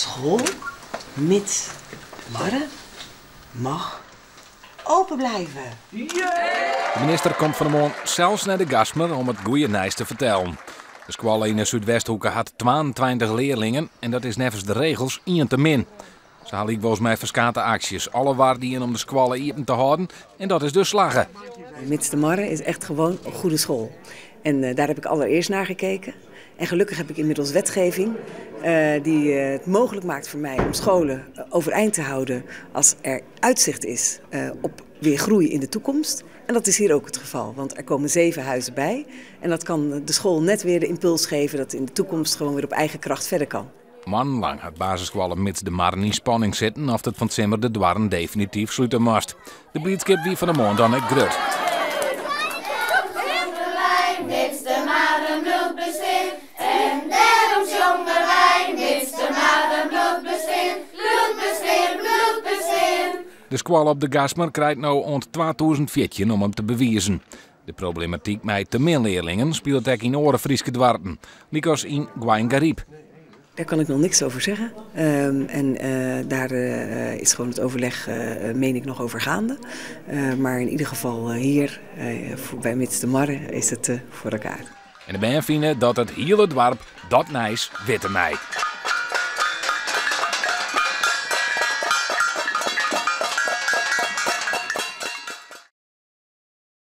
School, Mits de Marren, mag open blijven. De minister komt fan 'e moarn sels nei de Gaastmer om it goede nijs te fertellen. De skoalle yn de Súdwesthoeke hat 22 learlingen en dat is neffens de regels ien te min. Se ha lykwols mei ferskate aksjes alle war dien om de skoalle iepen te hâlden en dat is dus slagge. Mits de Marren is echt gewoon een goede school. En daar heb ik allereerst naar gekeken. En gelukkig heb ik inmiddels wetgeving die het mogelijk maakt voor mij om scholen overeind te houden als er uitzicht is op weer groei in de toekomst. En dat is hier ook het geval, want er komen 7 huizen bij. En dat kan de school net weer de impuls geven dat in de toekomst gewoon weer op eigen kracht verder kan. Moannen hat basisskoalle Mits de Marren yn spanning sitten oft it fan 't simmer de doarren definityf slute moast. De blydskip wie fan 'e moarn dan ek grut. Mits de Marren bliuwt bestean en dêrom sjonge wy Mits de Marren bliuwt bestean, bliuwt bestean, bliuwt bestean. De skoalle op de Gaastmer krijt no oant 2014 om him te bewizen. De problematyk mei te min learlingen spilet ek yn oare Fryske doarpen, lykas yn Goaiïngaryp. Daar kan ik nog niks over zeggen. En daar is gewoon het overleg, meen ik, nog over gaande. Maar in ieder geval hier bij Mits de Marren is het voor elkaar. En de bern fine dat it hiele doarp dat nijs witte mei.